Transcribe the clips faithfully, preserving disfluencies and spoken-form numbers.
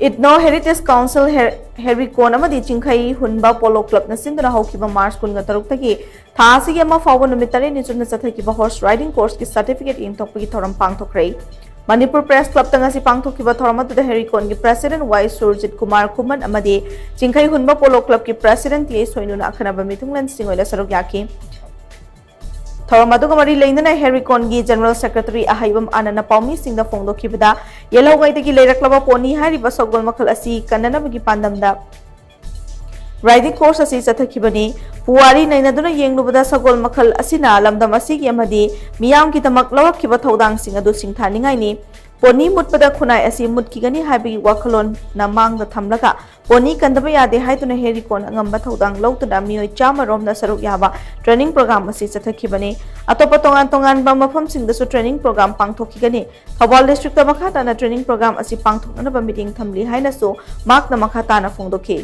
Ethno Heritage Council, ꯍꯦꯔꯤꯀꯣꯟ ꯑꯃꯗꯤ ꯆꯤꯡꯈꯩ ꯍꯨꯟꯕ polo ꯀ꯭ꯂꯕꯅ ꯁꯤꯟꯗꯨꯅ ꯍꯧꯈꯤꯕ ꯃꯥꯔꯆ ꯀꯨꯟꯒ ꯇꯔꯨꯛꯇꯒꯤ ꯊꯥ ꯑꯁꯤꯒꯤ ꯑꯃ ꯐꯥꯎꯕ ꯅꯨꯃꯤꯠ ꯇꯔꯦꯠꯅꯤ ꯆꯨꯞꯅ ꯆꯠꯊꯈꯤꯕ ꯍꯣꯔꯁ ꯔꯥꯏꯗꯤꯡ ꯀꯣꯔꯁꯀꯤ ꯁꯥꯔꯇꯤꯐꯤꯀꯦꯠ ꯌꯦꯟꯊꯣꯛꯄꯒꯤ ꯊꯧꯔꯝ ꯄꯥꯡꯊꯣꯛꯈ꯭ꯔꯦ꯫ ꯃꯅꯤꯄꯨꯔ ꯄ꯭ꯔꯦꯁ ꯀ꯭ꯂꯕꯇ ꯉꯁꯤ ꯄꯥꯡꯊꯣꯛꯈꯤꯕ ꯊꯧꯔꯝ ꯑꯗꯨꯗ ꯍꯦꯔꯤꯀꯣꯟꯒꯤ ꯄ꯭ꯔꯦꯁꯤꯗꯦꯟꯠ ꯋꯥꯏ ꯁꯨꯔꯖꯤꯠ ꯀꯨꯃꯥꯔ ꯈꯨꯃꯟ ꯑꯃꯗꯤ ꯆꯤꯡꯈꯩ ꯍꯨꯟꯕ ꯄꯣꯂꯣ ꯀ꯭ꯂꯕꯀꯤ ꯄ꯭ꯔꯦꯁꯤꯗꯦꯟꯠ ꯇꯤ ꯑꯦ ꯁꯣꯏꯅꯨꯅ ꯑꯈꯟꯅꯕ ꯃꯤꯊꯨꯡꯂꯦꯟꯁꯤꯡ ꯑꯣꯏꯅ ꯁꯔꯨꯛ ꯌꯥꯈꯤ꯫ ꯊꯧꯔꯝ ꯑꯗꯨꯒ ꯃꯔꯤ ꯂꯩꯅꯅ ꯍꯦꯔꯤꯀꯣꯟꯒꯤ ꯖꯦꯅꯔꯦꯜ ꯁꯦꯀ꯭ꯔꯦꯇꯔꯤ ꯑꯍꯩꯕꯝ ꯑꯥꯅꯟꯗꯅ ꯄꯥꯎꯃꯤꯁꯤꯡꯗ ꯐꯣꯡꯗꯣꯛꯈꯤꯕꯗ, ꯌꯦꯜꯍꯧꯉꯩꯗꯒꯤ ꯂꯩꯔꯛꯂꯕ ꯄꯣꯅꯤ ꯍꯥꯏꯔꯤꯕ ꯁꯒꯣꯜ ꯃꯈꯜ ꯑꯁꯤ ꯀꯟꯅꯅꯕꯒꯤ ꯄꯥꯟꯗꯝꯗ ꯔꯥꯏꯗꯤꯡ ꯀꯣꯔꯁ ꯑꯁꯤ ꯆꯠꯊꯈꯤꯕꯅꯤ꯫ ꯄꯨꯋꯥꯔꯤ ꯅꯩꯅꯗꯨꯅ ꯌꯦꯡꯂꯨꯕꯗ ꯁꯒꯣꯜ ꯃꯈꯜ ꯑꯁꯤꯅ ꯂꯝꯗꯝ ꯑꯁꯤꯒꯤ ꯑꯃꯗꯤ ꯃꯤꯌꯥꯝꯒꯤꯗꯃꯛ ꯂꯧꯔꯛꯈꯤꯕ ꯊꯧꯗꯥꯡꯁꯤꯡ ꯑꯗꯨ ꯁꯤꯡꯊꯥꯅꯤꯡꯉꯥꯏꯅꯤ꯫ ꯄꯣꯅꯤ ꯃꯨꯠꯄꯗ ꯈꯨꯟꯅꯥꯏ ꯑꯁꯤ ꯃꯨꯠꯈꯤꯒꯅꯤ ꯍꯥꯏꯕꯒꯤ ꯋꯥꯈꯜꯂꯣꯟꯅ ꯃꯥꯡꯗ ꯊꯝꯂꯒ ꯄꯣꯅꯤ ꯀꯟꯗꯕ ꯌꯥꯗꯦ ꯍꯥꯏꯗꯨꯅ ꯍꯦꯔꯤꯀꯣꯟ ꯑꯉꯝꯕ ꯊꯧꯗꯥꯡ ꯂꯧꯗꯨꯅ ꯃꯤꯑꯣꯏ ꯆꯥꯝꯃ ꯔꯣꯝꯅ ꯁꯔꯨꯛ ꯌꯥꯕ ꯇ꯭ꯔꯦꯅꯤꯡ ꯄ꯭ꯔꯣꯒ꯭ꯔꯥꯝ ꯑꯁꯤ ꯆꯠꯊꯈꯤꯕꯅꯤ꯫ ꯑꯇꯣꯞꯄ ꯇꯣꯉꯥꯟ ꯇꯣꯉꯥꯟꯕ ꯃꯐꯝꯁꯤꯡꯗꯁꯨ ꯇ꯭ꯔꯦꯅꯤꯡ ꯄ꯭ꯔꯣꯒ꯭ꯔꯥꯝ ꯄꯥꯡꯊꯣꯛꯈꯤꯒꯅꯤ꯫ ꯊꯧꯕꯥꯜ ꯗꯤꯁꯇ꯭ꯔꯤꯛꯇ ꯃꯈꯥ ꯇꯥꯅ ꯇ꯭ꯔꯦꯅꯤꯡ ꯄ꯭ꯔꯣꯒ꯭ꯔꯥꯝ ꯑꯁꯤ ꯄꯥꯡꯊꯣꯛꯅꯅꯕ ꯃꯤꯠꯌꯦꯡ ꯊꯝꯂꯤ ꯍꯥꯏꯅꯁꯨ ꯃꯍꯥꯛꯅ ꯃꯈꯥ ꯇꯥꯅ ꯐꯣꯡꯗꯣꯛꯈꯤ꯫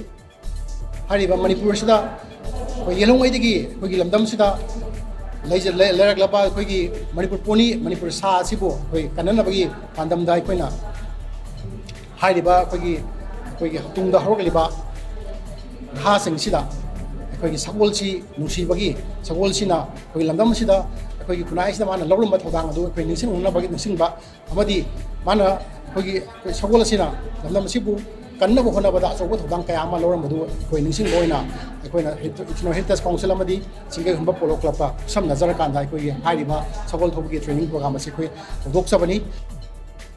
ꯍꯥꯏꯔꯤꯕ ꯃꯅꯤꯄꯨꯔꯁꯤꯗ ꯑꯩꯈꯣꯏ ꯌꯦꯜꯍꯧꯉꯩꯗꯒꯤ ꯑꯩꯈꯣꯏꯒꯤ ꯂꯝꯗꯝꯁꯤꯗ ꯂꯩꯖ-, ꯂꯩ-, ꯂꯩꯔꯛꯂꯕ ꯑꯩꯈꯣꯏꯒꯤ ꯃꯅꯤꯄꯨꯔ ꯄꯣꯅꯤ, ꯃꯅꯤꯄꯨꯔ ꯁꯥ ꯑꯁꯤꯕꯨ ꯑꯩꯈꯣꯏ ꯀꯟꯅꯅꯕꯒꯤ ꯄꯥꯟꯗꯝꯗ ꯑꯩꯈꯣꯏꯅ ꯍꯥꯏꯔꯤꯕ ꯑꯩꯈꯣꯏꯒꯤ, ꯑꯩꯈꯣꯏꯒꯤ ꯇꯨꯡꯗ ꯍꯧꯔꯛꯂꯤꯕ ꯅꯍꯥꯁꯤꯡꯁꯤꯗ ꯑꯩꯈꯣꯏꯒꯤ ꯁꯒꯣꯜꯁꯤ ꯅꯨꯡꯁꯤꯕꯒꯤ, ꯁꯒꯣꯜꯁꯤꯅ ꯑꯩꯈꯣꯏꯒꯤ ꯂꯝꯗꯝ ꯑꯁꯤꯗ ꯑꯩꯈꯣꯏꯒꯤ ꯈꯨꯟꯅꯥꯏ ꯑꯁꯤꯗ ꯃꯥꯅ ꯂꯧꯔꯝꯕ ꯊꯧꯗꯥꯡ ꯑꯗꯨ ꯑꯩꯈꯣꯏ ꯅꯤꯡꯁꯤꯡꯅꯅꯕꯒꯤ, ꯅꯤꯡꯁꯤꯡꯕ ꯑꯃꯗꯤ ꯃꯥꯅ ꯑꯩꯈꯣꯏꯒꯤ, ꯑꯩꯈꯣꯏ ꯁꯒꯣꯜ ꯑꯁꯤꯅ ꯂꯝꯗꯝ ꯑꯁꯤꯕꯨ ꯀꯟꯅꯕ ꯍꯣꯠꯅꯕꯗ ꯑꯆꯧꯕ ꯊꯧꯗꯥꯡ ꯀꯌꯥ ꯑꯃ ꯂꯧꯔꯝꯕꯗꯨ ꯑꯩꯈꯣꯏ ꯅꯤꯡꯁꯤꯡꯕ ꯑꯣꯏꯅ ꯑꯩꯈꯣꯏꯅ ꯍꯦꯔꯤꯇꯦꯖ ꯀꯥꯎꯟꯁꯤꯜ ꯑꯃꯗꯤ ꯆꯤꯡꯈꯩ ꯍꯨꯟꯕ ꯄꯣꯂꯣ ꯀ꯭ꯂꯕꯀ ꯈꯨꯠꯁꯝꯅꯖꯔꯀꯥꯟꯗ ꯑꯩꯈꯣꯏꯒꯤ ꯍꯥꯏꯔꯤꯕ ꯁꯒꯣꯜ ꯊꯧꯕꯒꯤ ꯇ꯭ꯔꯦꯅꯤꯡ ꯄ꯭ꯔꯣꯒ꯭ꯔꯥꯝ ꯑꯁꯤ ꯑꯩꯈꯣꯏ ꯍꯧꯗꯣꯛꯆꯕꯅꯤ꯫